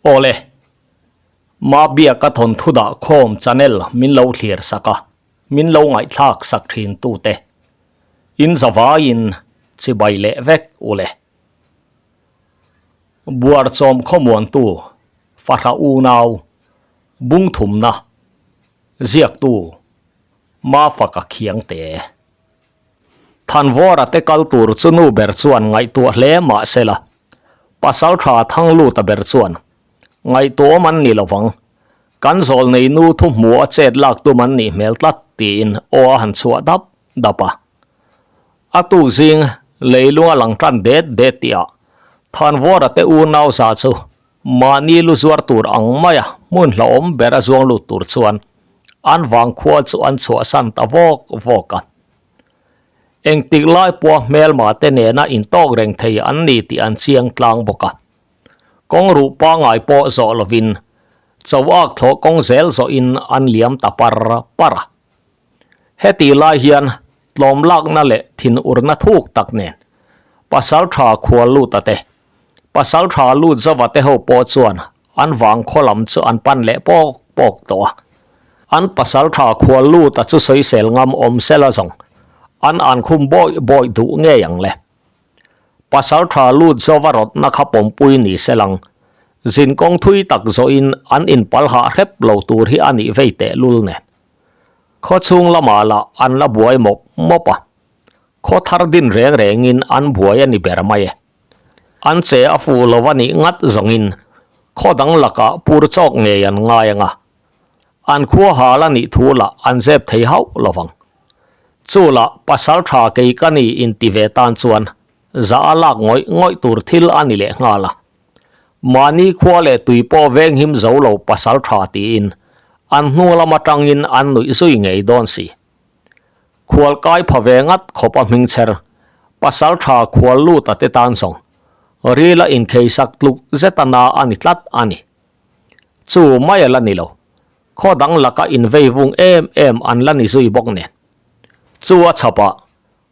Awle, Mabiaka thawnthu dah khawm channel min lo thlir sak a, min lo ngaihthlak sak thin tute in zavaiin chibai leh vek ule. Buarchawm khawmuantu Fahra unau Bungthumna Ziaktu Mafaka Khiangte. Thanvawra te kal tur chu nu ber chuan ngaihtuah hle mah se la, pasal tha Thangluta ber chuan, Ngaihtuahawm an ni lovang, kan zawl nei nu thu hmu a chet lak tum an nih hmel tlat tiin aw a han chhuah dap dap a. A tuk zing leilung a lang tan det det tihah Thanvawra te unau za chu mahni lu zuar tur ang maia hmun hlauhawm ber a zuang lut tur chuan an vangkhua chu an chhuahsan ta vawk vawk a. Engtik lai pawha hmelma te nena intawk reng thei an ni tih an chiang tlang bawk a. Kawng ruh pangngai pawh zawh lovin cho ak thlawh kawng zel zawhin an liam ta par par a. Hetih lai hian tlawm lakna leh thin urna thuk tak nen pasal tha khual lut a te, pasal tha lut zova te ho pawh chuan an vang khaw lam chu an pan leh pawk pawk tawh a. An pasal tha khual lut a chu sawisel ngam awm sela zawng an an khum bawih bawih duh ngei ang le. Pasal tha lut zova rawtna kha pawmpui ni selang zin kawng thui tak zawhin an inpal hah hrep lo tur hi a nih vei tehlul nen. Khaw chhung lamah lah an la buai mawp mawp a, khaw thar din reng rengin an buai a ni ber mai e. An che a fuh lo a nih ngat zawngin khaw dang lakah pur chawk ngei an ngai ang a, an khua hal a nih thu lah an zep thei hauh lo vang. Chu lah pasal tha kei ka ni inti ve tan chuan za a lak ngawih ngawih tur thil a ni leh nghal a. Mahni khua leh tui pawh venghim zo lo pasal tha tiin an hnung lam atangin an nuih zui ngei dawn si. Khual kai pha ve ngat khawp a hming chher pasal tha khual lut a te tan zawng ril a inkhei sak tluk zet a na a ni tlat a ni. Chu mai a la ni lo, khaw dang laka invei vung em em an la ni zui bawk nen. Chu a chhapah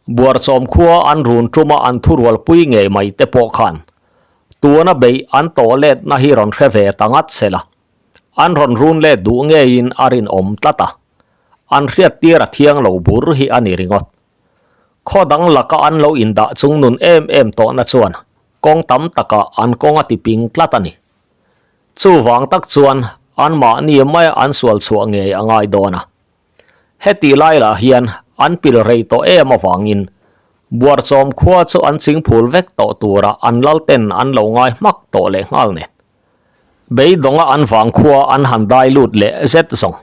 Buarchawm khua an run tuma an thurualpui ngei mai te pawh khan tuna beih an tawh letna hi rawn hre ve ta ngat se la, an rawn run let duh ngeiin a rinawm tlat a, an hriat tir a thiang lo bur hi a ni ringawt. Khaw dang laka an lo indah chung nun em em tawhna chuan kawng tam takah an kawng a ti ping tlat a ni. Chuvang tak chuan anmahni maia an sual chhuah ngei a ngai dawn a. Heti lai lah hian an pil rei tawh em avangin Buarchawm khua chu an chingphul vek tawh tura an lalten an lo ngai hmak tawh leh nghal nen. Beidawnga an vang khua an han dai lut leh zet zawng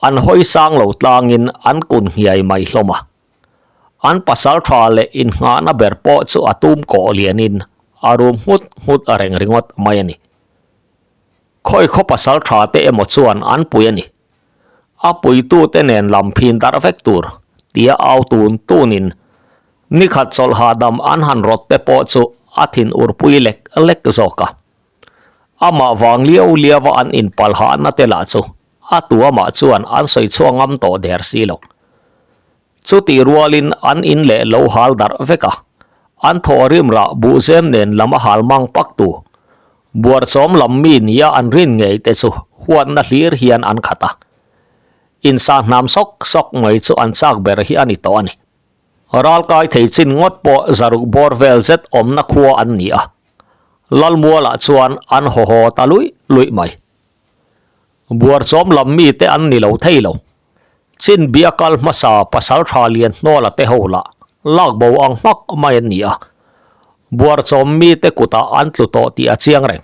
an hawi sang lo tlangin an kun nghiai mai hlawm a. An pasal tha leh innghahna ber pawh chu a tum kawh lianin a rum nghut nghut a reng ringawt mai a ni. Khawi khaw pasal tha te emaw chuan an pui a ni. A puitute nen lam phin darh vek tur tia au tun tunin nikhat chawlh hahdam an han rawt te pawh chu a thin urpui lek lek zawk a. Amah vang liau liau a an inpal hahna te lah chu a tuamah chuan an sawi chhuak ngam tawh der si lo. Chutih rualin an in leh lo hal darh vek a, an thaw rim rah buhzem nen lam a hal mang pak tu Buarchawm lam mi nia an rin ngei te chu huatna hlir hian an khat a. Insa hnam sawk sawk mai chu an chak ber hi a ni tawh a ni. Ralkai thei chin ngawt pawh zaruk bawr vel zet awmna khua an ni a. Lalmualah chuan an haw haw ta luih luih mai. Buarchawm lam mi te an ni lo thei lo. Chin bia kal hmasa pasal tha lian hnawla te ho lah lak bo ang hmak mai an ni a, buarchawm mite kutah an tlu tawh tih a chiang reng.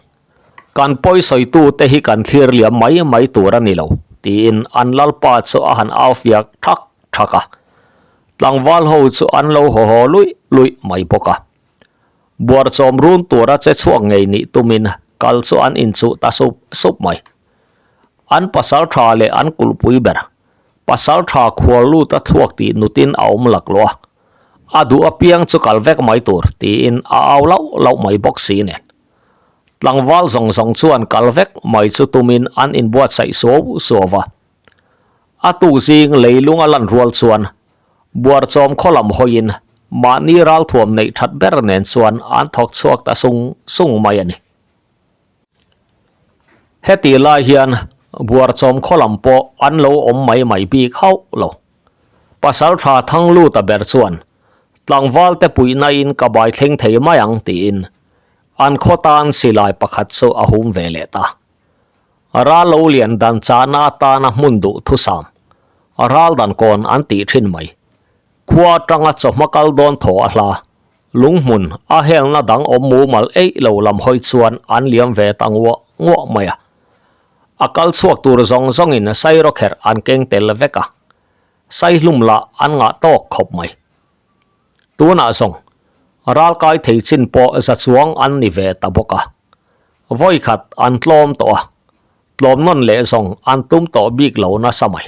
Kan pawi sawitu te hi kan thlir liam mai mai tur a ni lo, tiin an lalpa chu a han au fiak thak thak a. Tlangval ho chu an lo haw haw luih luih mai bawk a. Buarchawm run tura che chhuak ngei nih tumin kal chu an inchuh ta sup sup mai. An pasal tha leh an kulhpui ber. Pasal tha khual lut a thluak tih nutin a awm laklawh a. A duh apiang chu kal vek mai tur tiin a au lauh lauh mai bawk si nen. Tlangval zawng zawng chuan kal vek mai chu tumin an inbuatsaih suau suau va. A tuk zing leilung a lan rual chuan Buarchawm khaw lam hawiin mahni ralthuam neih that ber nen chuan an thawk chhuak ta sung sung mai a ni. Hetih lai hian Buarchawm khaw lam pawh an lo awm mai mai bik hauh lo. Pasaltha Thangluta ber chuan tlangval te puihna in ka bai thleng thei mai ang tiin an khaw tan silai pakhat chu a hum ve leh ta. Ral lo lian dan chahna atana hmun duh thusam, ral dan kawn an tih thin mai. Khua atanga chawhma kal dawn thaw a hla, lunghmun a helna dang awm mumal eih lo lam hawi chuan an liam ve ta nguah nguah mai a. A kal chhuak tur zawng zawngin sairawkherh an keng tel vek a, saihlum lah an ngah tawk khawp mai. Tunah zawng, ralkai thei chin pawh za chuang an ni ve ta bawk a. Vawi khat an tlawm tawh a, tlawm nawn leh zawng an tum tawh bik lo nasa mai.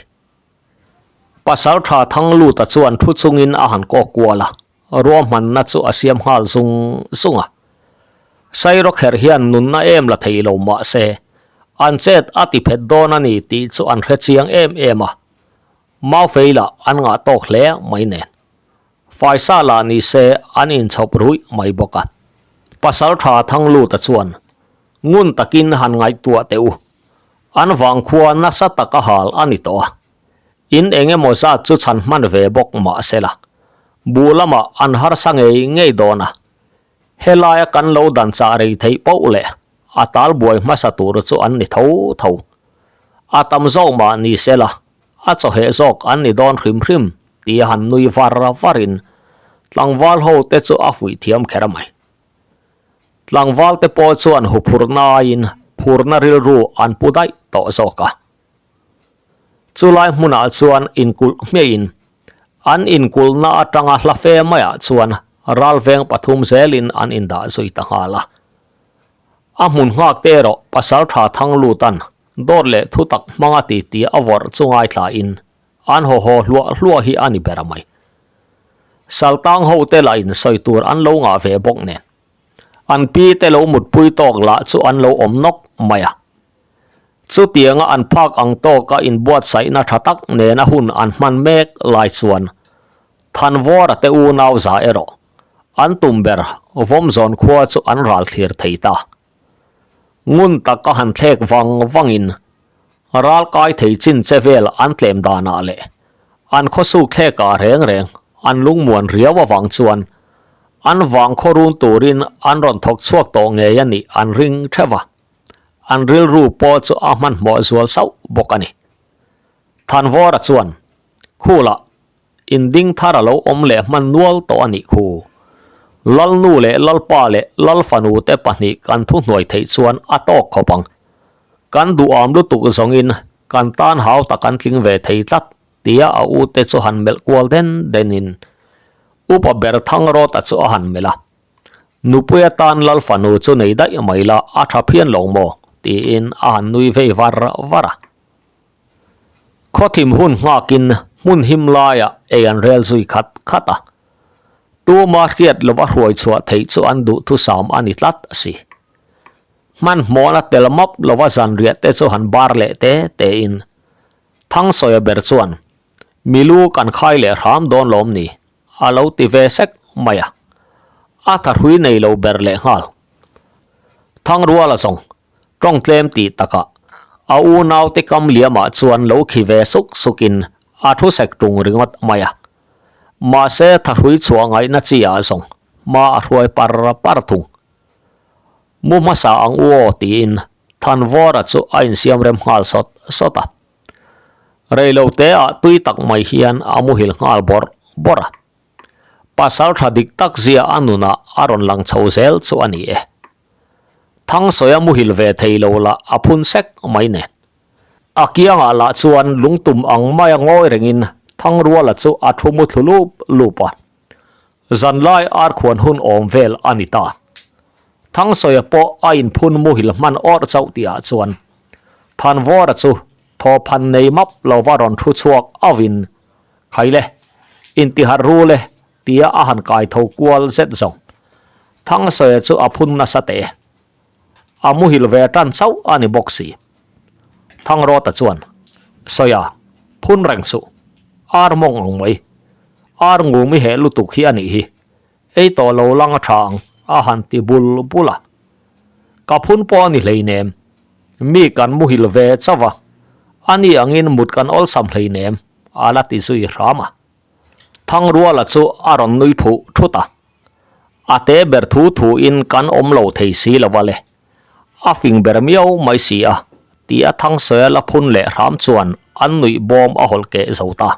Pasaltha Thangluta chuan thu chungin a han kawk kual a, ruahmanna chu a siam nghal zung zung a. Sairawkherh hian nunna em la thei lo mah se, an chet a ti phet dawn a ni tih chu an hre chiang em em a. Maufei lah an ngah tawk hle mai nen. Faisa lah ni se an inchhawp ruih mai bawk a. Pasaltha Thangluta chuan ngun takin han ngaihtuah teh u. An vangkhua nasa taka hal a ni tawh a. In eng emaw zat chu chhan hman ve bawk mah se la, buh lamah an harsa ngei ngei dawn a. Helaia kan lo dan chah rei theih poh leh a tal buai hmasa tur chu an ni tho tho. A tam zawk mah ni se la, a chawheh zawk an ni dawn hrim hrim tia han nui var varin tlangval ho te chu a fuih thiam kher mai. Tlangval te pawh chuan huphurhna aiin phurna rilru an pu daih tawh zawk a. Chulai hmunah chuan inkulh hmiahin an inkulhna atanga hla fe maiah chuan ralveng pathum zelin an indah zui ta nghal a. A hmun nghak te erawh Pasaltha Thanglutan dawt leh thutak hmanga titi a vawrh chu ngaithlain an haw haw hluah hluah hi a ni ber mai. Saltang ho te lah in sawi tur an lo ngah ve bawk nen an pi te lo mutpui tawk lah chu an lo awm nawk mai a. Chutianga an phak ang tawka inbuatsaihna tha tak nena hun an hman mek lai chuan Thanvawra te unau za erawh an tum ber Vawmzawn khua chu an ral thlir thei ta. Ngun taka han thlek vang vangin ral kai thei chin che vel an tlem danah leh an khawsuk thlekah reng reng an lungmuan riau avang chuan an vang khaw run turin an rawn thawk chhuak tawh ngei a nih an ring theuh a. An rilru pawh chu a hmanhmawh zual sauh bawk a ni. Thanvawra chuan, Khulah, inding thar a lo awm leh hman nual tawh a nih khu. Lalnu leh Lalpa leh Lalfanu te pahnih kan thuhnuai theih chuan a tawk khawp ang. Kan duham lutuk zawngin kan tan hau tak an tling ve thei tlat, tia a ute chu han melh kual den denin Upa ber Thangrawta chu a han melh a. Nupui atan Lal fanu chu nei daih mai la a tha phian lo maw? tiin a han nui vei var var a. Khawthim hun nghakin hmun him laiah ei an rel zui khat khat a. Tuma hriat lova hruai chhuah theih chu an duhthusam a ni tlat si. Hmanhmawhna tel map lova zanriah te chu han bar leh te tein Thangsawi ber chuan, Milu kan khai leh hram dawn lawm ni? A lo ti ve sek mai a, a thahrui nei lo ber leh nghal. Thangruala zawng tawng tlem tih takah a unaute kam liamah chuan lo khi ve suk sukin a thu sek tung ringawt mai a. Mahse thahrui chhuah ngaihna chi ah zawng hma a hruai par par thung. Mu hmasa ang u aw tiin Thanvawra chu a insiam rem nghal sawt sawt a. Reilo te ah tui tak mai hian a muhil nghal bawrh bawrh a. Pasal tha dik tak zia a nunah a rawn lang chho zel chu a ni e. Thangsawi a muhil ve thei lo lah a phun sek mai nen. A kiangah lah chuan lungtum ang maia ngawi rengin Thangruala chu a thu mu thlu lup lup a. Zanlai arkhuan hun awm vel a ni ta. Thangsawi pawh a inphun muhil hman awrh chauh tihah chuan Thanvawra chu thawphan nei map lova rawn thu chhuak auhin, Khaile, intiharh ru le, tia a han kai tho kual zet zawng. Thangsawi chu a phun nasa teh e. A muhil ve tan chauh a ni bawk si. Thangrawta chuan, Sawia, phun reng suh. Ar mawng ang mai. Ar ngum i heh lutuk hi a nih hi. Ei tawh lo lang a tha ang, a han ti bul bul a. Ka phun pawh a ni hleinem. Mi kan muhil ve chauh a, ani angin mut kan awlsam hleinem, a la ti zui hram a. Thangruala chu a rawn nui phuh thut a. A te ber thu thu in kan awm lo thei si lo a le. A fing ber miau mai si a, ti a Thangsawi la phun leh hram chuan an nuih bawm a hawlh keh zo ta.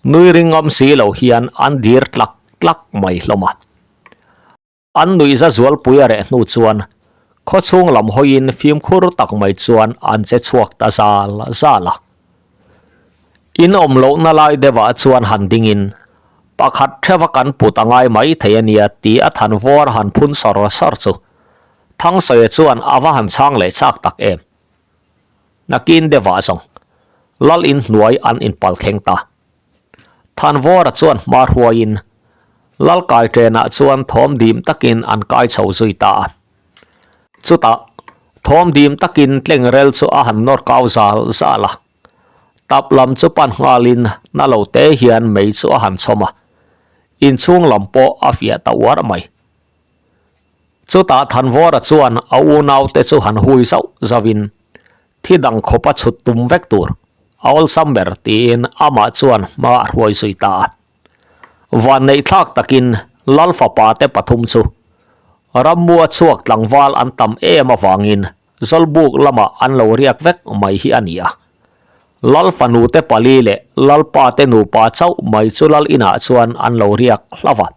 Nui ringawm si lo hian an dir tlak tlak mai hlawm a. An nuihza zualpui a reh hnu chuan khawchhung lam hawiin fimkhur tak mai chuan an che chhuak ta zal zal a. In awm lohna lai deuhah chuan han dingin pakhat theuha kan put a ngai mai thei a nia ti a than vawr han phun sawr sawr chu Thangsawi chuan a va han chhang leh chak tak em. Nakin deuhah zawng Lal inhnuai an inpal thleng ta. Thanvawra chuan hma hruaiin Lalkai ṭenah chuan thawm dim takin an kai chho zui ta a. Chutah thawm dim takin tlengrel chu a han nawr kau zal zal a. Tap lam chu pan nghalin na lo te hian mei chu a han chhawm a. Inchhung lam pawh a fiah ta uar mai. Chutah Thanvawra chuan a unaute chu han hui zauh zauhin thi dang khawpa chhut tum vek tur a awlsam ber tiin amah chuan hma a hruai zui ta a. Vanneih thlak takin Lal fapa te pathum chu rammua chhuak tlangval an tam em avangin Zawlbuk lamah an lo riak vek mai hi a ni a. Lal fanu te pali leh Lalpa te nupa chauh mai chu Lal inah chuan an lo riak hlauh a.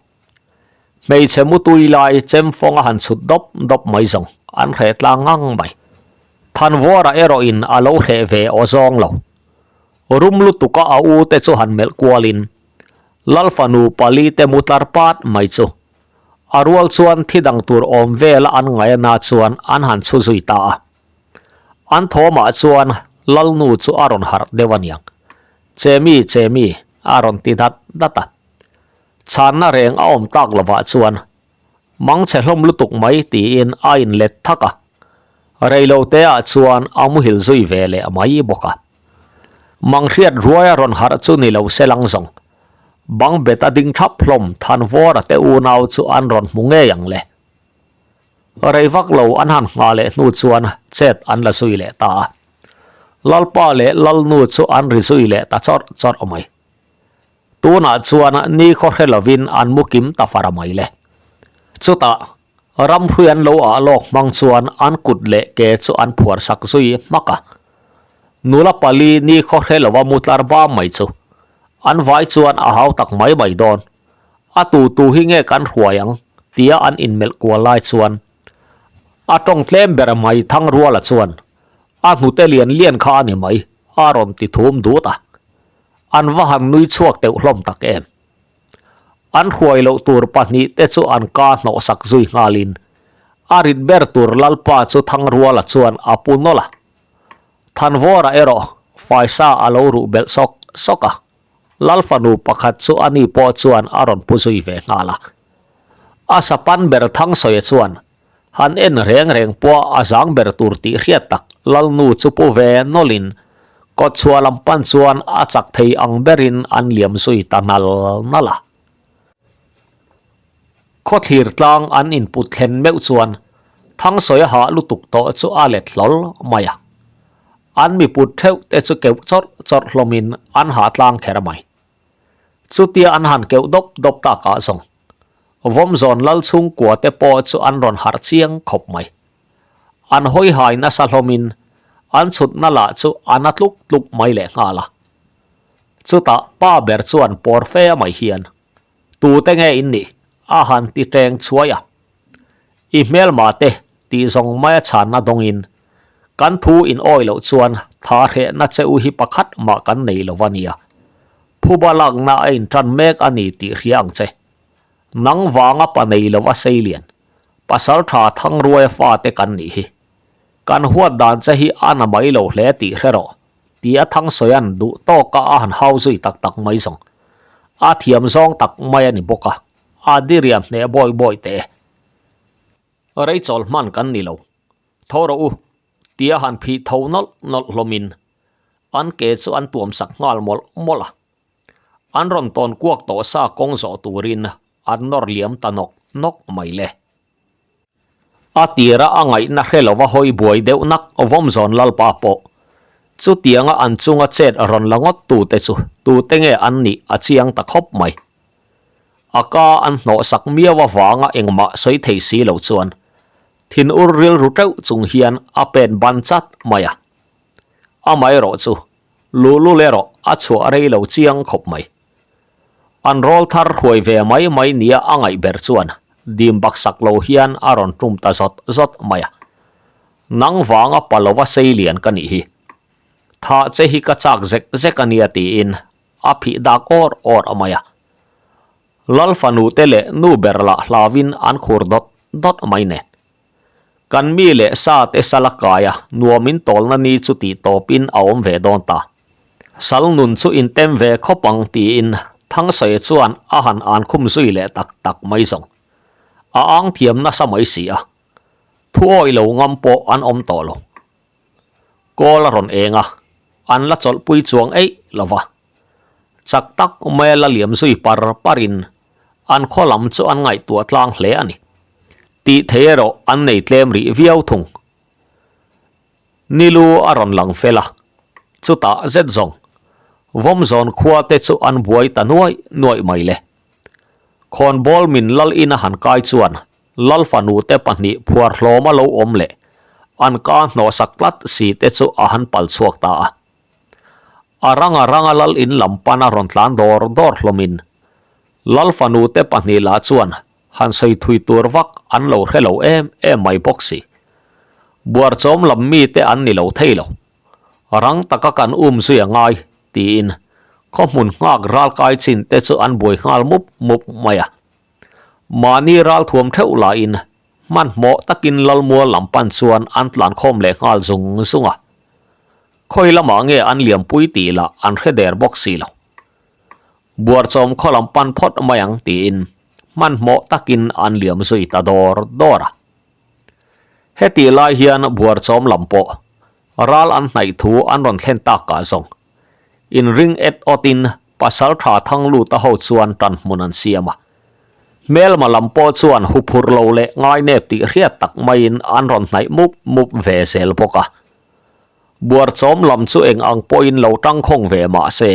Hmeichhe mutui lai chem fawng a han chhut dawp dawp mai zawng an hreh tlang ngang mai. Thanvawra erawhin a lo hreh ve aw zawng lo. Rum lutuka a u te chu han melh kualin Lal fanu pali te mu tlar pat mai chu a rual chuan thi dang tur awm vela an ngaihna chuan an han chhu zui ta a. An thawmah chuan Lalnu chu a rawn harh deuh aniang. Chemi, Chemi a rawn ti dat dat a. Chhanna reng a awm tak lovah chuan mangchhe hlawm lutuk mai tiin a inlet thak a, reilote ah chuan a muhil zui ve leh mai bawk a. Manghriat ruai a rawn harh chu ni lo se lang zawng. Bang bet a ding thap hlawm Thanvawra te unau chu an rawn hmu ngei ang le. Rei vak lo an han nghah leh hnu chuan chet an la zui leh ta a. Lalpa leh Lalnu chu an ri zui leh ta chawrh chawrh mai. Tunah chuan ni khaw hre lovin an mu kim ta far mai le. Chutah, ramhrui an lo ah lawk hmang chuan an kut leh ke chu an phuar sak zui hmak a. Nula pali ni khaw hre lova mu tlar bam mai chu an vai chuan a hau tak mai mai dawn. A tu tu hi nge kan hruai ang tia an inmelh kual lai chuan a tawng tlem ber mai Thangruala chuan a hnute lian lian kha a ni mai a rawn ti thum dut a. An va han nui chhuak teuh hlawm tak em? An hruai loh tur pahnih te chu an ka hnawh sak zui nghalin a rit ber tur Lalpa chu Thangruala chuan a pu nawlh a. Thanvawra erawh faisa a lo ruh belh sawk sawk a, Lal fanu pakhat chu ani pawh chuan a rawn pu zui ve nghal a. A sapan ber Thangsawi chuan Han en reng reng pawh a zang ber tur tih hriat tak Lalnu chu pu ve nawlhin kawtchhuah lam pan chuan a chak thei ang berin an liam zui ta nal nal a. Khawthlir tlang an input thlen meuh chuan Thangsawi a hah lutuk tawh chu a let hlawl mai a. An miput theuh te chu keuh chawrh chawrh hlawmin an hah tlang kher mai. Chutia an han keuh dawp dawp takah zawng Vawmzawn lal chhungkua te pawh chu an rawn harh chiang khawp mai. An hawi hai nasa hlawmin an chhutna lah chu a na tluk tluk mai leh nghal a. Chutah pa ber chuan pawr fe mai hian, Tute nge in nih? a han ti teng chhuai a. I hmelma te tih zawng maia chhanna dawngin kan thu in awi loh chuan tha hrehna che u hi pakhat mah kan nei lo a nia. Phuba lakna a intan mek a ni tih hria ang che. Nang vanga pa nei lova seilian, pasal tha Thangruaia fate kan nih hi. Kan huat dan che hi a na mai lo hle tih hre rawh, tia Thangsawia'n duh tawka a han hau zui tak tak mai zawng. A thiam zawng tak mai a ni bawk a, a diriam hneh bawi bawi teh e. Rei chawl hman kan ni lo. Tho rawh u, tia han phih tho nawlh nawlh hlawmin an ke chu an tuam sak nghal mawlh mawlh a. An rawn tawn kuak tawh sa kawng zawh turin an nawr liam ta nawk nawk mai le. A tira a ngaihna hre lova hawi buai deuh nak Vawmzawn Lalpa pawh chutianga an chunga chet rawn la ngawt tute chu tute nge an nih a chiang ta khawp mai. A ka an hnawhsak miau avanga engmah sawi thei si lo chuan thinur rilru teuh chung hian a pen ban chat mai a. Amaherawh chu luhlul erawh a chhuah rei lo chiang khawp mai. An rawl thar hruai ve mai mai nia a ngaih ber chuan dim baksak lo hian a rawn tum ta zawt zawt mai a. Nang vanga pa lova sei lian ka nih hi. Thah che hi ka chak zek zek a nia tiin a phih dak awr awr a mai a. Lal fanu te leh nu ber lah hlauin an khur dawt dawt mai nen. Kan mi leh sa te sal a kai a, nuam in tawlna ni chu tih tawpin a awm ve dawn ta. Sal nun chu in tem ve khawp ang tiin Thangsawi chuan a han an khum zui leh tak tak mai zawng. A ang thiam nasa mai si a, thu awih lo ngam pawh an awm tawh lo. Kawl a rawn eng a, an la chawlhpui chuang eih lo va. Chak tak maia la liam zui par parin an khaw lam chu an ngaihtuah tlang hle a ni. Tih thei erawh an nei tlem rih viau thung. Nilu a rawn lang fel a, chutah zet zawng Vawmzawn khua te chu an buai ta nuaih nuaih mai le. Khawnbawl min lal in a han kai chuan Lal fanu te pahnih phuar hlawm a lo awm leh an ka hnawhsak tlat si te chu a han pal chhuak ta a. A ranga ranga lal in lam pan a rawn tlan dawr dawr hlawmin Lal fanu te pahnih lah chuan han sawi thui tur vak an lo hre lo em em mai bawk si. Buarchawm lam mi te an ni lo thei lo. Rang taka kan um zui a ngai tiin khaw hmun nghak ralkai chin te chu an buai nghal mup mup mai a. Mahni ralthuam theuh lahin hmanhmawh takin Lalmual lam pan chuan an tlankhawm leh nghal zung zung a. Khawi lamah nge an liampui tih lah an hre der bawk si lo. Buarchawm khaw lam pan phawt mai ang tiin hmanhmawh takin an liam zui ta dawr dawr a. Hetih lai hian Buarchawm lam pawh ral an hnaih thu an rawn thlen takah zawng inring et awtin Pasaltha Thangluta ho chuan tanhmun an siam a. Hmelma lam pawh chuan huphurh lo leh ngainep tih hriat tak maiin an rawn hnaih mup mup ve zel bawk a. Buarchawm lam chu eng ang pawhin lo tangkhawng ve mah se,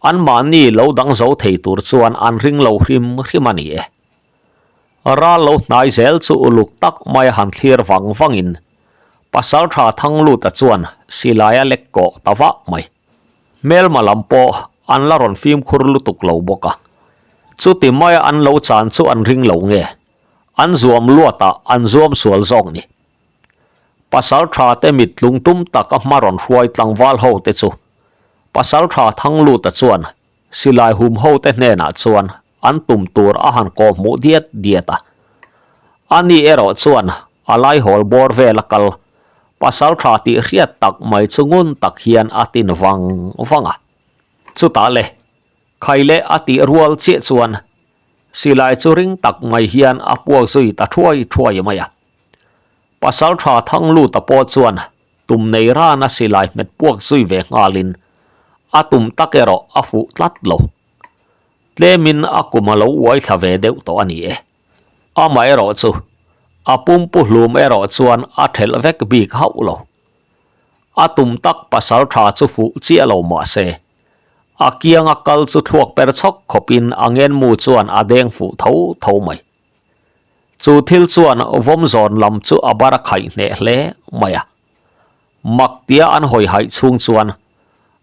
anmahni lo dang zo thei tur chuan an ring lo hrim hrim a ni e. Ral lo hnai zel chu uluk tak maia han thlir vang vangin Pasaltha Thangluta chuan silai a lek kawh ta vah mai. Hmelma lam pawh an la rawn fimkhur lutuk lo bawk a. Chuti maia an lo chan chu an ring lo nge, an zuam luatah an zuam sual zawk ni. Pasaltha te mit tlung tum taka hma rawn hruai tlangval ho te chu Pasaltha Thangluta chuan silai hum ho te hnenah chuan an tum tur a han kawh hmuh diat diat a. Ani erawh chuan a laihawl bawr vel a kal Pasaltha tih hriat tak mai chu ngun tak hian a tin vang vang a. Chutah le, khai leh a tih rual chiah chuan silai chu ring tak mai hian a puak zui ta thuai thuai mai a. Pasaltha Thangluta pawh chuan tum nei rana silai hmet puak zui ve nghalin a tum tak erawh a fuh tlat lo. Tlemin a kum a lo uai thla ve deuh tawh a ni e. Amaherawh chu a pumpu hlum erawh chuan a thelh vek bik hauh lo. A tum tak pasaltha chu fuh chiah lo mah se, a kianga kal chu thluak per chhawk khawpin a ngenmu chuan a deng fuh tho tho mai. Chu thil chuan vawmzawn lam chu a bar a khaih hneh hle mai a. Mak tia an hawi haih chhung chuan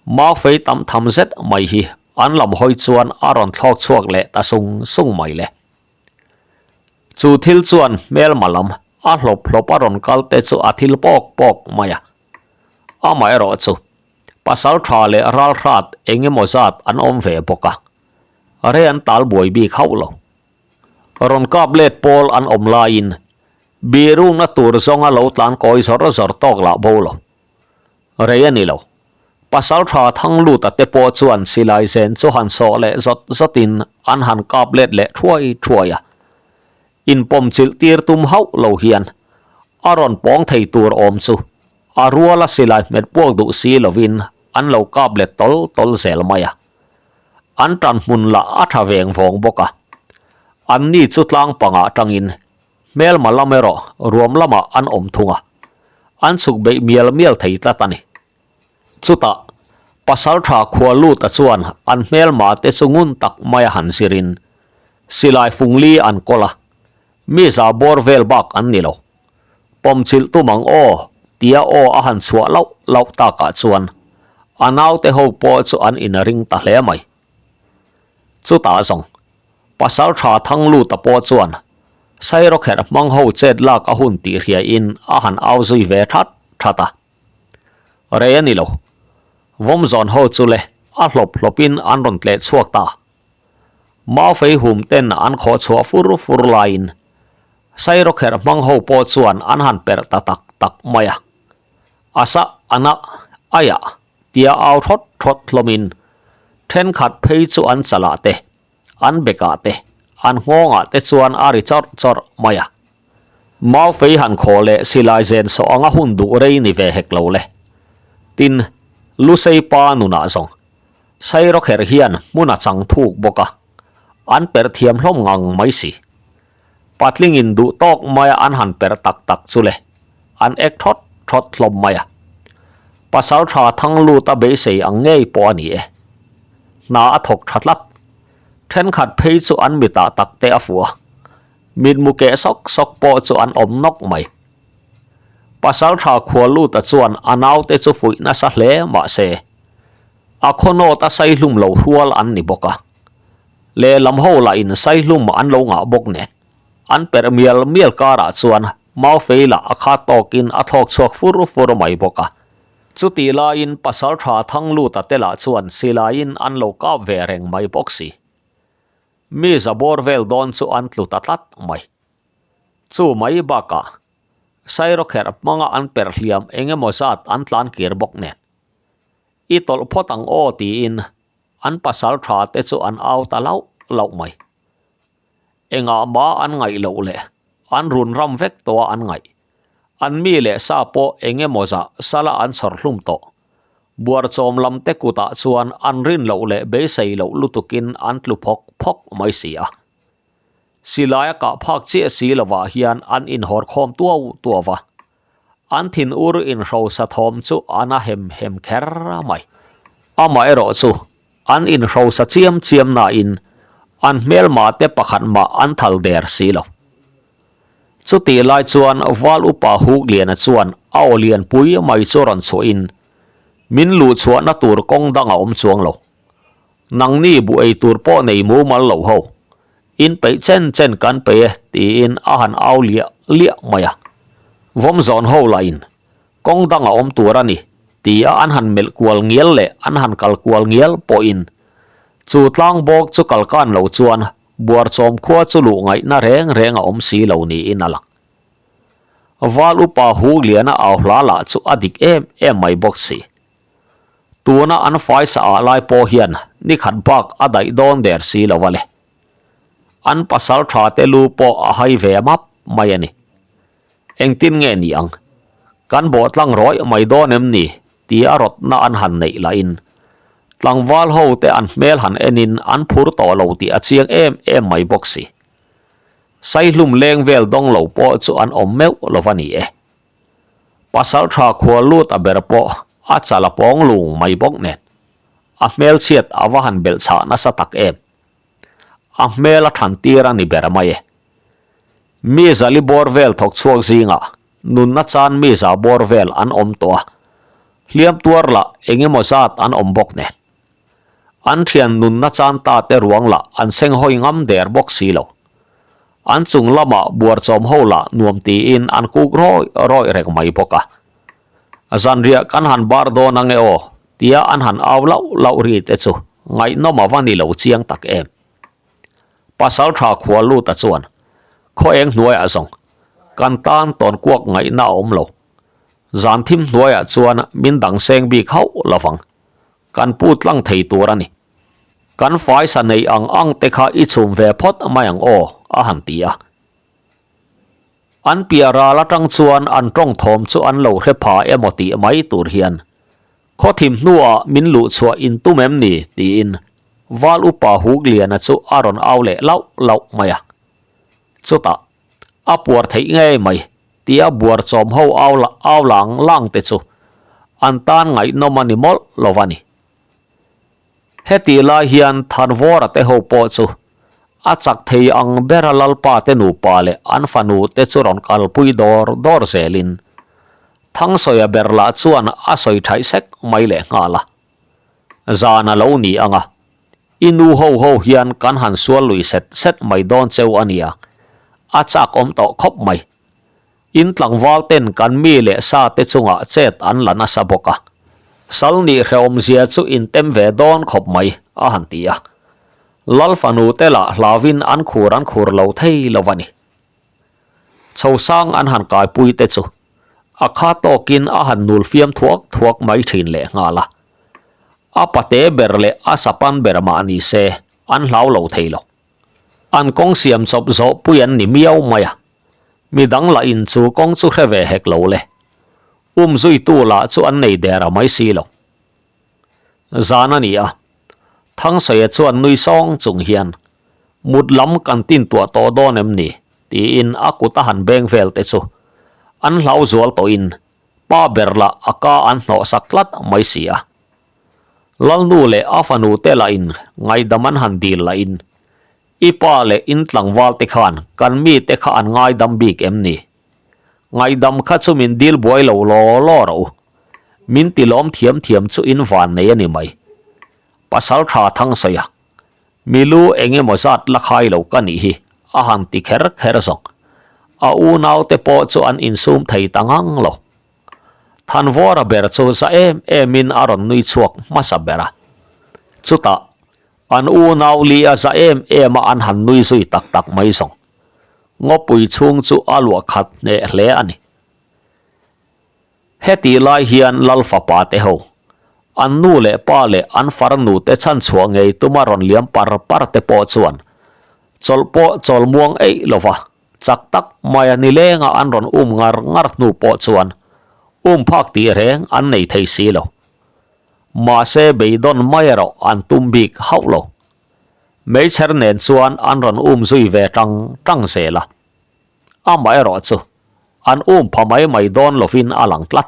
Maufei tam tham zet mai hi an lam hawi chuan a rawn thlawk chhuak leh ta sung sung mai le. Chu thil chuan hmelma lam a hlawp hlawp a rawn kal te chu a thil pawk pawk mai a. Amaherawh chu pasal tha leh ral hrat eng emaw zat an awm ve bawk a, rei an tal buai bik hauh lo. Rawn kap let pawl an awm laiin Birukna tur zawnga lo tlan kawi zawr zawr tawk lah bo lo. Rei a ni lo. Pasaltha Thangluta te pawh chuan silai zen chu han sawh leh zawt zawtin an han kap let leh thuai thuai a. Inpawm chilh tir tum hauh lo hian a rawn pawng thei tur awm chu a ruala silai hmet puak duh si lovin an lo kap let tawl tawl zel mai a. An tan hmun lah a tha veng vawng bawk a. Anni chu tlang pangah tangin. Hmelma lam erawh ruam lamah an awm thung a, an chhuk beih mial mial thei tlat a ni. Chutah, Pasaltha khua luta chuan an hmelma te chu ngun tak maia han zirin silai fungli an kawl a, mi za bawr vel bak an ni lo. Pawmchilh tum ang aw, tia aw a han chhuah lauh lauh takah chuan a naute ho pawh chu an inring ta hle mai. Chutah zawng, Pasaltha Thangluta pawh chuan Sairawkherh hmang ho chet lak a hun tih hriain a han au zui ve that that a. Rei a ni lo. Vawmzawn ho chu le a hlawp hlawpin an rawn tleh chhuak ta. Maufei hum ten an khawh chhuah fur fur laiin Sairawkherh hmang ho pawh chuan an han perh ta tak tak mai a. A sa a na aiah tia au thawt thawt hlawmin thenkhat phei chu an chalah te, an bekah te, an nghawngah te chuan a ri chawrh chawrh mai a. Maufei han khawh leh silai zen sawh anga hun duh rei ni ve hek lo le. Tin, Lusei pa nunah zawng Sairawkherh hian hmun a chang thuk bawk a, an perh thiam hlawm ngang mai si. Patlingin duh tawk maia an han perh tak tak chu le, an ek thawt thawt hlawm mai a. Pasal tha thang lut a beisei ang ngei pawh a ni e. Hna a thawk tha tlat. Thenkhat phei chu an mitah tak te a fuh a, mitmu keh sawk sawk pawh chu an awm nawk mai. Pasal tha khua luta chuan a naute chu fuih nasa hle mahse, a khawnawt a saihlum lo hrual an ni bawk a. Lehlam ho lah in saihlum an lo ngah bawk nen, an perh mial mial karah chuan Maufei lah a khat tawkin a thlawk chhuak fur fur mai bawk a. Chutih laiin Pasaltha Thangluta te lah chuan silaiin an lo kap ve reng mai bawk si. Mi za bawr vel dawn chu an tlu ta tlat mai. Chu mai bakah Sairawkherh hmanga an perh hliam eng emaw zat an tlan kir bawk nen, I tawlh phawt ang aw tiin An pasal tha te chu an au ta lauh lauh mai. Engah mah an ngaih loh leh an run ram vek tawh a an ngaih. An mi leh sa pawh eng emaw zah sala an chhawr hlum tawh. Buarchawm lam te kutah chuan an rin loh leh beisei loh lutukin an tlu phawk phawk mai si a. Silai a kah phak chiah si lovah hian an inhawr khawm tuau tuau va. An thin ur inhrosa thawm chu a na hem hem kher mai. Amaherawh chu an inhrosa chiam chiam nain an hmelma te pakhat mah an thal der si lo. Chutih lai chuan Val Upa Hukliana chuan a aw lianpui mai chu rawn chhuahin min luhchhuahna tur kawng dang a awm chuang lo. Nangni bu ei tur pawh nei mumal lo ho. In peih chen chen kan pe e tiin a han au liah liah mai a. Vawm zawn ho lahin kawng dang a awm tur a ni tia an han melh kual ngial leh an han kal kual ngial pawhin chu tlang bawk chu kal kan lo chuan buarchawm khua chu luh ngaihna reng reng a awm si lo niin a lang. Val upa Hugliana au hla lah chu a dik em em mai bawk si. Tuna an faisa ah lai pawh hian ni khat bak a daih dawn der si lo a le. An pasal tha te lu pawh a hai ve map mai a ni. Engtin nge ni ang? Kan bawh tlang rawih mai dawn em ni? tia rawtna an han neih lahin tlangval ho te an hmel han enin an phur tawh lo tih a chiang em em mai bawk si. Saihlum leng vel dawng lo pawh chu an awm meuh lo va ni e. Pasal tha khua lut a ber pawh a chal a pawng lung mai bawk nen a hmelchhiat a va han belh chhah nasa tak em. A hmel a than tir a ni ber mai e. Mi zali bawr vel thawk chhuak zingah nunna chan mi za bawr vel an awm tawh a, hliam tuar lah eng emaw zat an awm bawk nen. An thian nunna chan ta te ruang lah an seng hawi ngam der bawk si lo. An chung lamah buarchawm ho lah nuam tiin an kuk rawih rawih reng mai bawk a. Zanriah kan han bar dawn ange aw tia an han au lauh lauh ri te chu ngaihnawm a va ni lo chiang tak em. Pasal tha khua luta chuan khaw eng hnuaiah zawng kan tan tawn kuak ngaihna a awm lo. Zan thim hnuaiah chuan min dang seng bik hauh lovang. Kan pu tlang thei tur a ni. Kan faisa neih ang ang te kha i chhum ve phawt mai ang aw, a han ti a. An piah ral atang chuan an tawng thawm chu an lo hre pha emaw tih mai tur hian khawthim hnuah min luh chhuah in tum em ni tiin Val upa Hugliana chu a rawn au leh lauh lauh mai a. Chutah. A puar theih ngei mai tia buar chawm ho au au lang lang te chu an tan ngaihnawm a ni mawlh lo a ni. Hetih lai hian Thanvawra te ho pawh chu a chak thei ang bera Lalpa te nupa leh an fanu te chu rawn kalpui dawr dawr zelin Thangsawiah ber lah chuan a sawi thaih sek mai leh nghal a. Zan a lo ni ang a, i nu ho ho hian kan han sual lui set set mai dawn cheu a nia, a chak awm tawh khawp mai. In tlangval ten kan mi leh sa te chungah chet an la nasa bawk a, sal nih hrehawmzia chu in tem ve dawn khawp mai, a han ti a. Lal fanu te lah hlauin an khur an khur lo thei lo a ni. Chhosang an han kaipui te chu a kha tawkin a han nul fiam thuak thuak mai thin leh nghal a. A pate ber leh a sapan ber mah ni se an hlau lo thei lo. An kawng siam chawp zawh pui an ni miau mai a, mi dang lah in chu kawng chu hre ve hek lo le. Um zuitu lah chu an nei der a mai si lo. Zan a ni a, Thangsaia chuan nui sawng chung hian, Mut lam kan tin tuah tawh dawn em ni? tiin a kut a han beng vel te chu an hlau zual tawhin pa ber lah a ka an hnawh sak tlat mai si a. Lalnu leh a fanu te lahin ngaihdam an han dil lahin, I pa leh in tlangval te khan kan mite kha an ngaidam bik em ni? Ngaihdam kha chu min dil buai lo law law rawh u. Min ti lawm thiam thiam chu in van nei a ni mai. Pasal tha Thangsawi a, Mi lu eng emaw zat la khai lo ka nih hi, a han ti kher kher zawk. A unau te pawh chu an insum thei ta ngang lo. Thanvawra ber chu za em em in a rawn nui chhuak hmasa ber a. Chutah, an unau li a za em em a an han nui zui tak tak mai zawng. Ngawpui chhung chu a luah khat hneh hle a ni. Hetih lai hian Lal fapa te ho, an nu leh pa leh an farnu te chhanchhuah ngei tuma rawn liam par par te pawh chuan chawlh pawh chawl muang eih lova chak tak maia nilenga an rawn um ngar ngar hnu pawh chuan um phak tih reng an nei thei si lo. Mahse beidawn mai erawh an tum bik hauh lo. Meichher nen chuan an rawn um zui ve tang tang zel a. Amaherawh chu an um pha mai mai dawn lovin a lang tlat.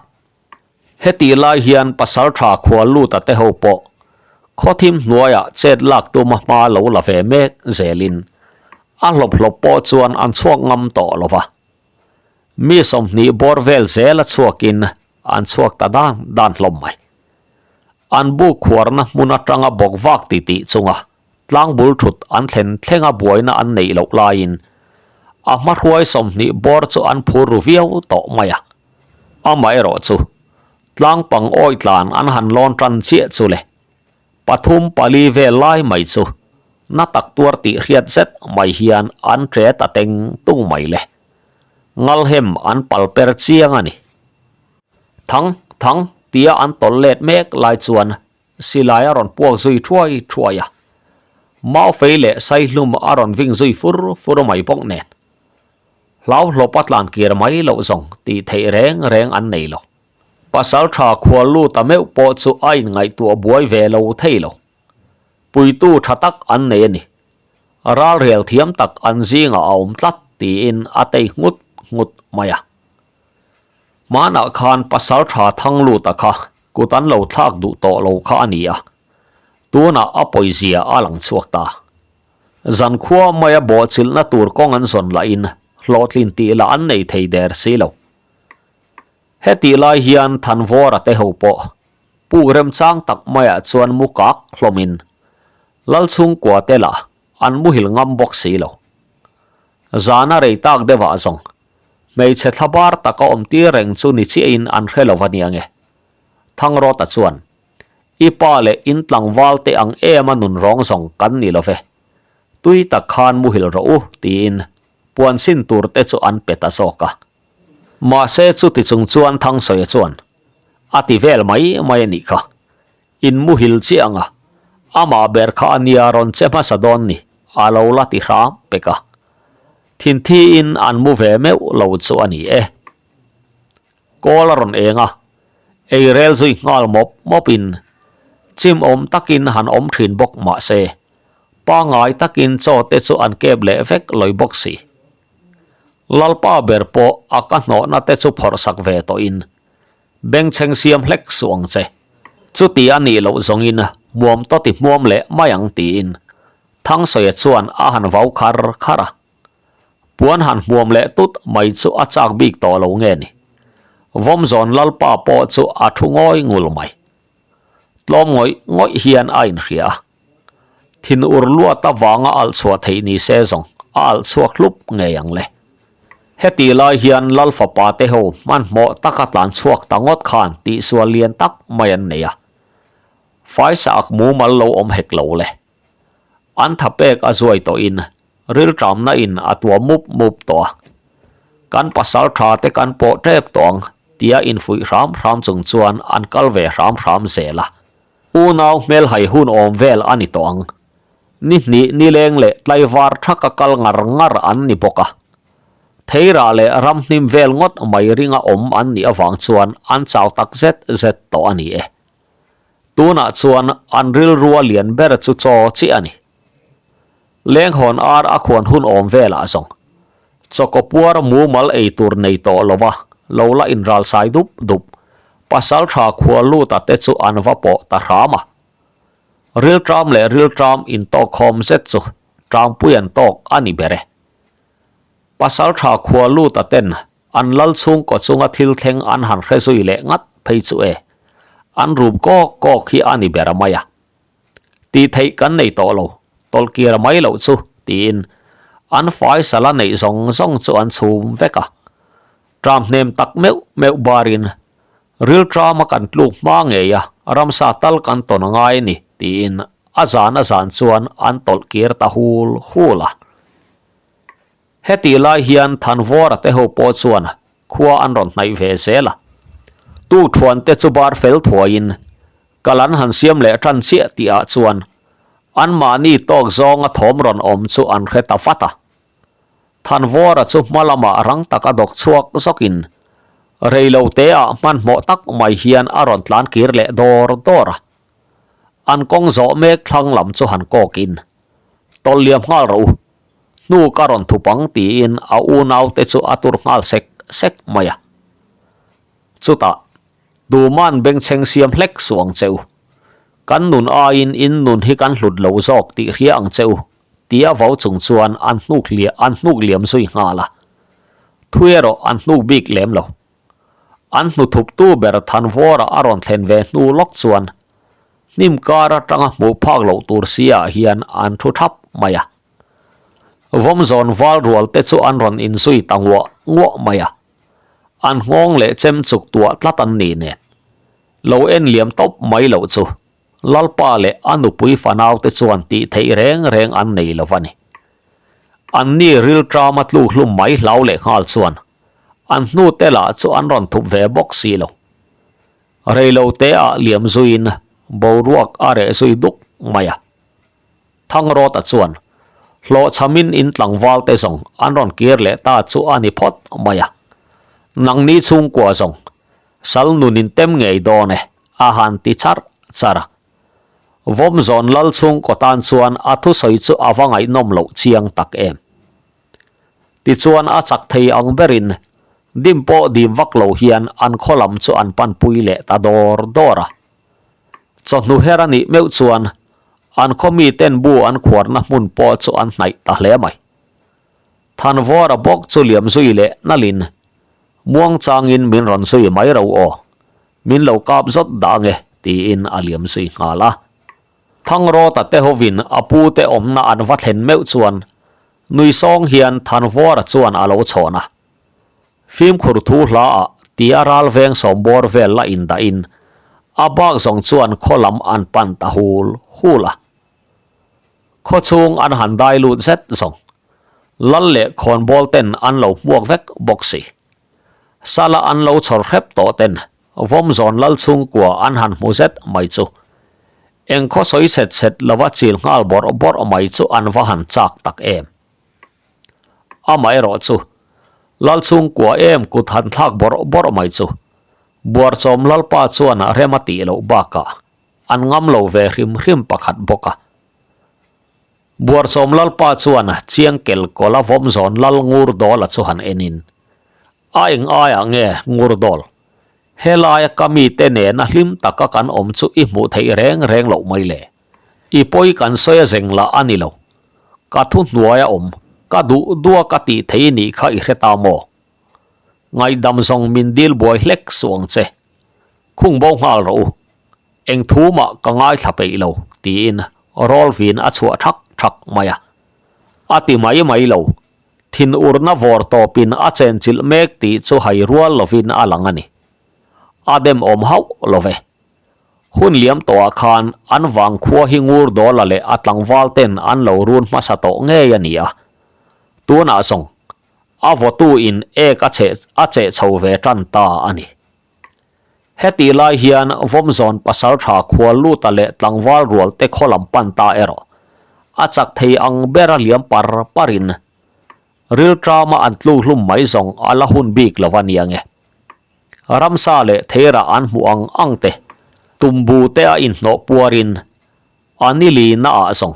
Hetih lai hian Pasaltha khual luta te ho pawh khawthim hnuaiah chet lak tuma hma lo la ve mek zelin a hlawp hlawp pawh chuan an chhuak ngam tawh lo va. Mi 20 bawr vel zela chhuakin an chhuak ta dan dan hlawm mai. An bu khuarna hmun atanga bawk vak titih chunga tlangbul thut an thlen thlenga buaina an neih loh laiin a hmahruai 20 bawr chu an phur ru viau tawh mai a. Amaherawh chu tlangpang awi tlan an han lawn tan chiah chu le pathum pali vel lai mai chu na tak tuar tih hriat zet mai hian an ṭe ta teng tung mai le. Ngalhem an pal per chiang a ni. Thang, thang, tia an tawlh let mek lai chuan silai a rawn puak zui thuai thuai a. Maufei leh Saihlum a rawn ving zui fur fur mai bawk nen. Hlau hlawp a tlan kir mai loh zawng tih theih reng reng an nei lo. Pasal tha khual lut a meuh pawh chu a inngaihtuah buai ve lo thei lo. Puitu tha tak an nei a ni. Ralrel thiam tak an zingah a awm tlat tiin a tei nghut nghut mai a. Hmanah khan pasal tha thang luta kha kut an lo thlak duh tawh lo kha a ni a, tunah a pawizia a lang chhuak ta. Zankhua maia bawhchilhna tur kawng an zawn lahin hlawhtlin tih lah an nei thei der si lo. Hetih lai hian Thanvawra te ho pawh puk remchang tak maiah chuan mu kak hlawmin Lalchhungkua te lah an muhil ngam bawk si lo. Zana rei tak deuhah zawng Hmeichhe thlabar taka awm tir reng chu ni chiahin an hre lo a nia nge? Thangrawta chuan, I pa leh in tlangval te ang em a nun rawng zawng kan ni lo ve. Tui tak khan muhil rawh u, tiin puan sin tur te chu an pe ta zawk a. Mahse chuti chung chuan Thangsawiah chuan, A ti vel mai mai a nih kha. In muhil chiah ang a, amah ber kha a nia rawn che hmasa dawn ni, a lo la ti hram pek a. Thinthiin an mu ve meuh lo chu a ni e. Kawl a rawn eng a, ei rel zui nghal mawp mawpin chim awm takin han awm thin bawk mah se, pangngai takin chaw te chu an kep leh vek lawi bawk si. Lalpa ber pawh a ka hnawhna te chu phawrh sak ve tawhin bengchheng siam hlek suh ang che. Chuti a nih loh zawngin hmuam tawti hmuam leh mai ang tiin Thangsawiah chuan a han vau khar khar a. Puan han hmuam leh tut mai chu a chak bik tawh lo nge ni. Vawmzawn Lalpa pawh chu a thu ngawi ngul mai. Tlawm ngawih ngawih hian a inhria a. Thin ur luat avanga alh chhuah theih ni se zawng a alh chhuak hlup ngei ang le. Heti lai hian Lal fapa te ho hmanhmawh taka tlan chhuak ta ngawt khan tihsual lian tak mai an nei a. Faisa ak mumal lo awm hek lo le. An tha pek a zuai tawhin rilṭamna in a tuam mup mup tawh a. Kan pasal tha te kan pawh ṭep tawh ang tia infuih hram hram chung chuan an kal ve hram hram zel a. Unau hmelhai hun awm vel a ni tawh ang. Ni hnih nileng leh tlaivar thaka kal ngar ngar an ni bawk a. Theirah leh ramhnim vel ngawt mai ringa awm an nih avang chuan an chau tak zet zet tawh a ni e. Tunah chuan an rilrua lian ber chu chaw chiah a ni. Lenghawn ar a khuan hun awm velah zawng chawkaw puar mumal ei tur nei tawh lova lo la inral sai dup dup pasal tha khua luta te chu an va pawh ta hram a. Rilṭam leh rilṭam intawkkhawm zet chu ṭangpui an tawk a ni ber e. Pasal tha khua luta ten an lal chhungkaw chunga thil thleng an han hre zui leh ngat phei chu e, an rum kawk kawk hi a ni ber a mai a. Tih theih kan nei tawh lo, tawlhkir mai loh chu, tiin an faisala neih zawng zawng chu an chhum vek a. Ṭam hnem tak meuh meuh barin rilṭama kan tluk hma ngei a, ramsa tal kan tawn a ngai a ni, tiin a zan a zan chuan an tawlhkir ta hul hul a. Hetih lai hian Thanvawra te ho pawh chuan khua an rawn hnaih ve zel a. Tukthuan te chu bar fel thuaiin kal an han siam leh tan chiah tih ah chuan anmahni tawk zawnga thawm rawn awm chu an hre ta vat a. Thanvawra chu hma lamah rang taka dawk chhuak zawkin rei lo te ah hmanhmawh tak mai hian a rawn tlan kir leh dawr dawr a. An kawng zawh mek thlang lam chu han kawkin tawlh liam nghal rawh u. Hnu ka rawn thup ang tiin a unaute chu a tur nghal sek sek mai a. Chutah, Duhman bengchheng siam hlek suh ang che u. Kan nun aiin in nun hi kan hlut lo zawk tih hria ang che u, tia vo chung chuan an hnuk hliah an hnuk liam zui nghal a. Thu erawh an hnuk bik lem lo. An hnuthuptu ber Thanvawra a rawn thlen ve hnu lawk chuan hnim kar atanga hmuh phak loh tur si ah hian an thu thap mai a. Vawmzawn val rual te chu an rawn inzui ta nguah nguah mai a. An nghawng leh chem chuk tuah tlat an ni nen. Lo en liam tawp mai loh chu Lalpa leh a nupui fanau te chuan tih theih reng reng an nei lo va ni. Anni rilṭama tluk hlum mai hlau leh nghal chuan an hnute lah chu an rawn thup ve bawk si lo. Reilo te ah liam zuiin boruak a reh zui duk mai a. Thangrawta chuan hlawhchhamin in tlangval te zawng an rawn kir leh ta chu a ni phawt mai a. Nangni chhungkua zawng sal nun in tem ngei dawn e a han ti char char a. Vawmzawn lal chhungkaw tan chuan a thusawi chu a va ngaihnawm loh chiang tak em. Tichuan a chak thei ang berin dim pawh dim vak lo hian an khaw lam chu an panpui leh ta dawr dawr a. Chawhnu her a nih meuh chuan an khaw miten bu an khuarna hmun pawh chu an hnaih ta hle mai. Thanvawra bawk chu liam zui leh nalin muang changin min rawn zui mai ro aw, min lo kap zawt dah nge tiin a liam zui nghal a. Thangrawta te hovin a pute awmna an va thlen meuh chuan Nui sawng hian Thanvawra chuan a lo chhawn a. Fimkhur thu hla ah tia ral veng sawmbawr vel la indahin a bak zawng chuan khaw lam an pan ta hul hul a. Khaw chhung an han dai lut zet zawng. Lal leh khawnbawl ten an lo hmuak vek bawk si. Sala an lo chhawr hrep tawh ten Vawmzawn lal chhungkua an han hmu zet mai chu eng khaw sawi chhet chhet lova chil nghal bawrh bawrh mai chu an va han chak tak em. Amaherawh chu lal chhungkua em kut han thlak bawrh bawrh mai chu Buarchawm lalpa chuan rem a tih loh bakah an ngam lo ve hrim hrim pakhat bawk a. Buarchawm Lalpa chuan chiang kel kawla vawm zawn Lal Ngurdawla chu han enin, A eng aiah nge Ngurdawl? Helaia ka mite nena hlim taka kan awm chu i hmuh theih reng reng loh mai le. I pawi kan sawi a zeng lah a ni lo. Ka thu hnuaia awm, ka duh duha ka tih thei nih kha i hre ta maw? Ngaihdam zawng min dil buai hlek suh ang che. Khung bo nghal rawh u. Eng thu mah ka ngaithla peih lo, tiin Rawlvin a chhuah thak thak mai a. A ti mai mai lo. Thinurna vawr tawpin a chenchilh mek tih chu hai rual lovin a lang a ni. A dem awm hauh lo ve. Hun liam tawhah khan an vangkhua hi ngur dawla leh a tlangval ten an lo run hmasa tawh ngei a ni a. Tunah zawng a vawtu in ek a cheh a cheh chho ve tan ta a ni. Hetih lai hian Vawmzawn pasaltha khual luta leh tlangval rual te khaw lam pan ta erawh a chak thei ang bera liam par parin rilṭama an tluk hlum mai zawng a la hun bik lo a nia nge. Ramsa leh theirah an hmuh ang ang te, tumbu te a inhnawh puarin a nili naah zawng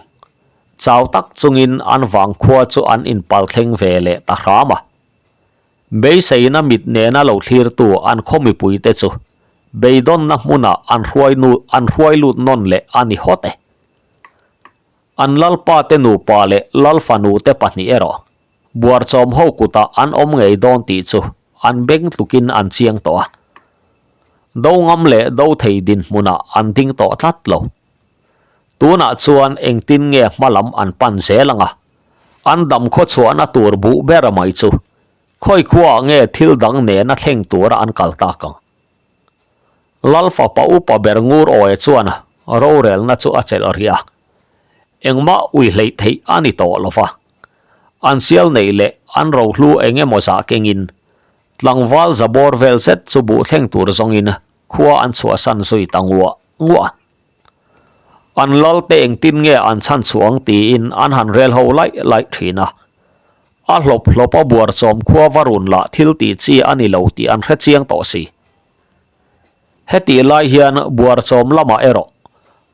chau tak chungin an vangkhua chu an inpal thleng ve leh ta hram a. Beiseina mit nena lo thlirtu an khaw mipuite chu beidawnna hmunah an hruai nu an hruai lut nawn leh a ni hawt e. An lalpa te nupa leh lalfanu te pahnih erawh buarchawm ho kutah an awm ngei dawn tih chu an beng tlukin an chiang tawh a. Do ngam leh do thei dinhmunah an ding tawh tlat lo. Tunah chuan engtin nge hma lam an pan zel ang a, an dam khawchhuahna tur buh ber mai chu khawi khuaah nge thil dang nena thleng tura an kal tak ang? Lal fapa upa ber ngur awi chuan rorelna chu a chelh rih a, engmah ui hleih theih a ni tawh lo va. An sial neih leh an rohlu eng emaw zah kengin tlangval za bawr vel zet chu buh thleng tur zawngin khua an chhuahsan zui ta nguah nguah a. An lal te engtin nge an chhan chhuang tiin an han rel ho laih laih thin a. A hlawp hlawp a buar chawm khua va run lah thil tih chi a ni lo tih an hre chiang tawh si. Hetih lai hian buar chawm lamah erawh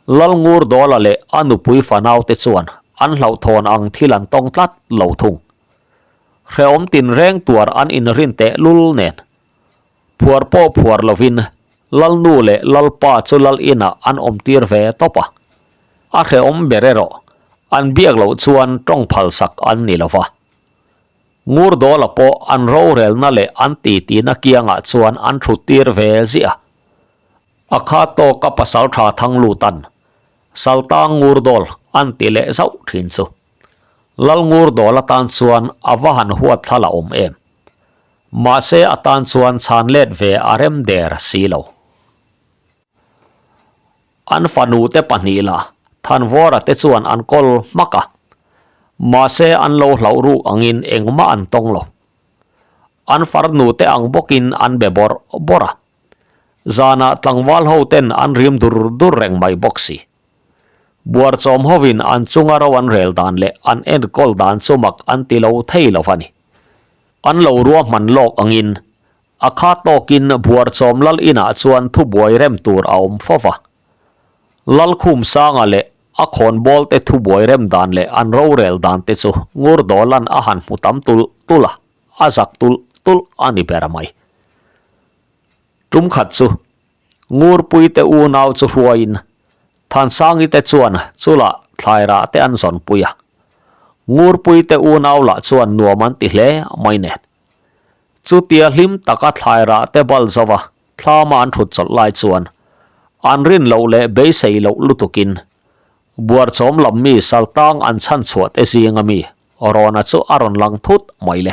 Lalngur Dawla leh a nupui fanau te chuan an hlauhthawn ang thil an tawng tlat lo thung. Hrehawm tinreng tuar an inrin teh lul nen. Phuar pawh phuar lovin Lalnu leh Lalpa chu Lal inah an awmtir ve tawp a. A hrehawm ber erawh an biak loh chuan tawng phalsak an ni lo va. Ngurdawla pawh an rorelna leh an titina kiangah chuan an thuttir ve ziah a. A kha tawka pasaltha Thanglutan, Saltang Ngurdawl an ti leh zauh thin chu. Lal Ngurdawl atan chuan a va han huat thla la awm em. Mahse a tan chuan chhan let ve a rem der si lo. An fanu te pahnih la Thanvawra te chuan an kawl hmak a, mahse an lo hlauh ruk angin engmah an tawng lo. An farnu te ang bawkin an be bawrh bawrh a, zanah tlangval ho ten an rim dur dur reng mai bawk si. Buarchawm hovin an chunga ro an rel dan leh an enkawl dan chu mak an ti lo thei lo a ni. An lo ruahman lawk angin a kha tawkin Buarchawm lal inah chuan thubuai rem tur a awm fo va. Lalkhum Sanga leh a khawnbawl te thubuai rem dan leh an rorel dan te chu Ngurdawlan a han hmu tam tulh tulh a, a zak tulh tulh a ni ber mai. Tum khat chu Ngurpui te unau chu hruaiin Thansangi te chuan chulah thlairah te an zawnpui a. Ngurpui te unau lah chuan nuam an ti hle mai nen. Chutia hlim taka thlairah te bal zova thlama an thut chawlh lai chuan an rin loh leh beisei loh lutukin Buarchawm lam mi Saltang an chhan chhuah te zinga mi Rawna chu a rawn lang thut mai le.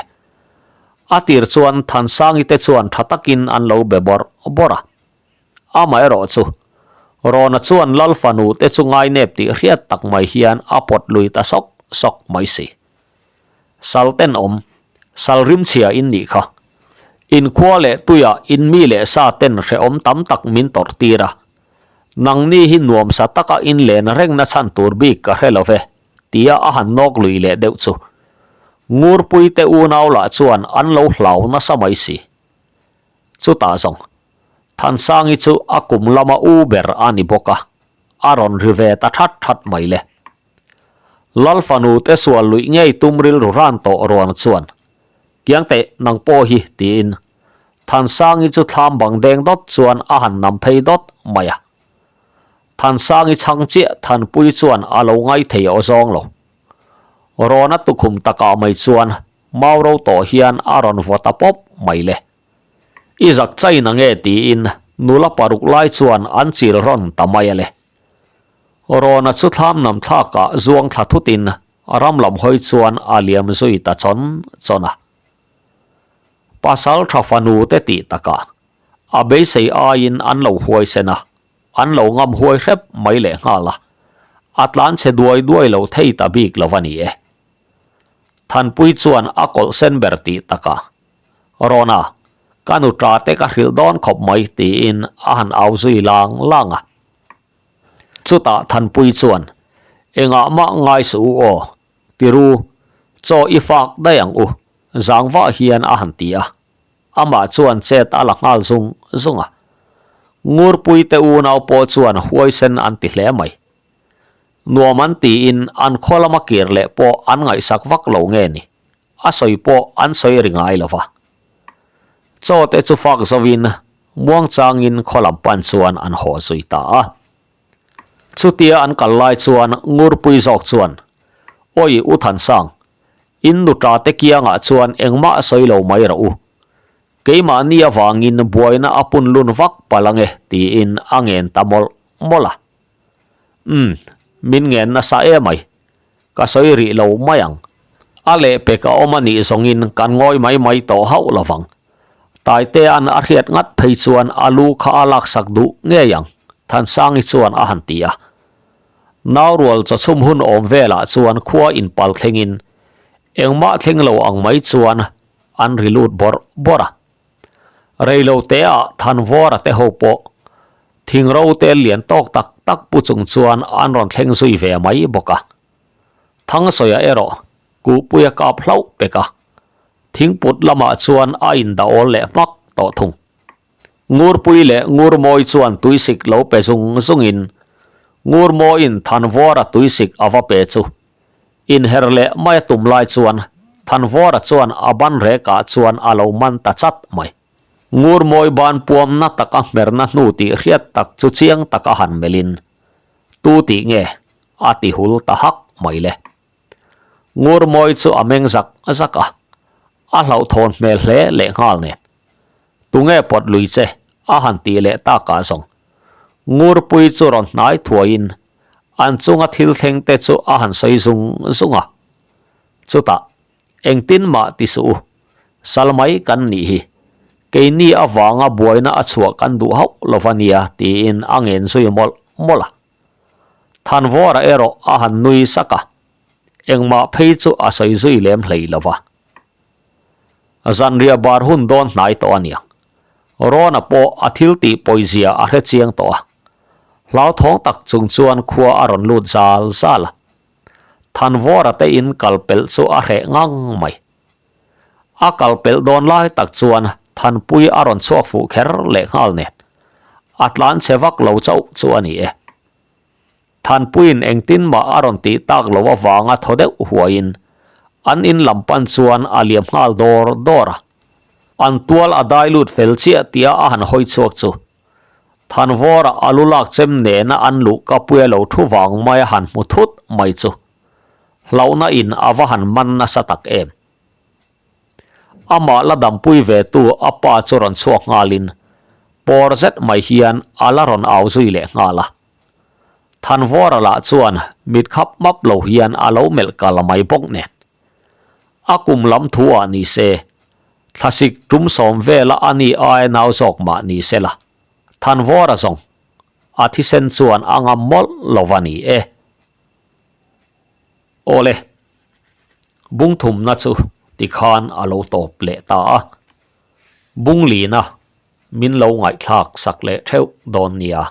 A tir chuan Thansangi te chuan tha takin an lo be bawrh bawrh a. Amaherawh chu, Rawna chuan Lal fanu te chu ngainep tih hriat tak mai hian a pawt lui ta sawk sawk mai si. Sal tenawm, sal rimchhia in nih kha. Inkhua leh tuiah in mi leh sa ten hrehawm tam tak min tawrh tir a. Nangni hi nuamsa taka in len rengna chhan tur bik ka hre lo ve, tia a han nawk lui leh deuh chu. Ngurpui te unau lah chuan an lo hlau nasa mai si. Chutah zawng, Thansangi chu a kum lama u ber a ni bawk a, a rawn ri ve ta that that mai le. Lal fanu te sual luih ngei tum rilru ran tawh Ruana chuan, Kiang teh, nang pawh hi, tiin Thansangi chu thlam bang deng dawt chuan a han nam phei dawt mai a. Thansangi chhang chiah Thanpui chuan a lo ngai thei aw zawng lo. Rawna tukhum takah mai chuan mau ro tawh hian a rawn vaw ta pawp mai le. I zak chai na nge tiin nula paruk lai chuan an chil rawn ta mai a le. Rawna chu thlam nam thlakah zuang thla thutin ram lam hawi chuan a liam zui ta chawn chawn a. Pasal tha fanu te tih takah a beisei aiin an lo huaisen a, an lo ngam huai hrep mai leh nghal a, a tlan chhe duai duai lo thei ta bik lo a ni e. Thanpui chuan a kawlh sen ber tih takah, Rawna, ka nu ta te ka hrilh dawn khawp mai tiin a han au zui lang lang a. Chutah Thanpui chuan, Engah mah ngai suh u aw, Tiru, chaw i fak daih ang u, zang vah hian a han ti a. Amah chuan chet a la nghal zung zung a. Ngurpui te unau pawh chuan huaisen an ti hle mai. Nuam an tiin an khaw lama kir leh pawh an ngaihsak vak lo nge ni, a sawi pawh an sawi ri ngai lo va. Chaw te chu fak zovin muangchangin khaw lam pan chuan an haw zui ta a. Chutia an kal lai chuan Ngurpui zawk chuan, Awi U Thansang, in nuta te kiangah chuan engmah sawi lo mai rawh u. Keimahni avangin buaina a pun lun vak palh ange tiin a ngen ta mawlh mawlh a. Umm, min ngen nasa emai. Ka sawi rih lo mai ang. A lehpek a awm a nih zawngin kan ngawi mai mai tawh hauh lo vang. Taitea'n a hriat ngat phei chuan a lu kha a laksak duh ngei ang, Thansangi chuan a han ti a. Naurual chawchhum hun awm velah chuan khua inpal thlengin engmah thleng lo ang mai chuan an ri lut bawrh bawrh a. Reilo teah Thanvawra te ho pawh thingro te lian tawk tak tak pu chung chuan an rawn thleng zui ve mai bawk a. Thangsawiah erawh Kuhpuia kap hlauh pek a, thingput lamah chuan a indawl leh hmak tawh thung. Ngurpui leh Ngurmawi chuan tuisik lo pe zung zungin Ngurmawiin Thanvawra tuisik a va pe chu Inher leh mai a tum lai chuan Thanvawra chuan a ban rekah chuan a lo man ta chat mai. Ngurmawi ban puamna taka hmerna hnu tih hriat tak chu chiang taka han melhin, Tu tih nge? a ti hul ta hak mai le. Ngurmawi chu a meng zak zak a, a hlauhthawn hmel hle lehnghal nen. Tunge pawt lui che? a han tih leh takah zawng Ngurpui chu rawn hnai thuaiin an chunga thil thleng te chu a han sawi zung zung a. Chutah, engtin mah ti suh u, sal mai kan nih hi. Keini avanga buaina a chhuah kan duh hauh lo va nia tiin a ngen zui mawlh mawlh a. Thanvawra erawh a han nui sak a, engmah phei chu a sawi zui lem hlei lo va. Zanriah bar hun dawn hnai tawh a niang. Rawna pawh a thil tih pawizia a hre chiang tawh a. Hlauthawng tak chung chuan khua a rawn lut zal zal a. Thanvawra te in kal pelh chu a hreh ngang mai. A kal pelh dawn lai tak chuan Thanpui a rawn chhuak fuh kher leh nghal nen. A tlan chhe vak lo chauh chu a ni e. Thanpuiin engtin mah a rawn tih tak lo avanga thaw deuh huaiin an in lam pan chuan a liam nghal dawr dawr a. An tual a dai lut fel chiah tia a han hawi chhuak chu Thanvawra a lu lak chem nena an luh ka puia lo thu vang mai a han hmu thut mai chu hlauhna in a va han man nasa tak em. Amah la dampui ve tu a pa chu rawn chhuak nghalin pawr zet mai hian a la rawn au zui leh nghal a. Thanvawra lah chuan mit khap map lo hian a lo melh kal mai bawk nen. A kum lam thu ah ni se, thlasik tum sawm vela a ni aia nau zawk mah ni se la, Thanvawra zawng a thisen chuan a ngam mawlh lo va ni e. Awle, bungthumna chu tikhan a lo tawp leh ta a, bunglina min lo ngaihthlak sak leh theuh dawn nia.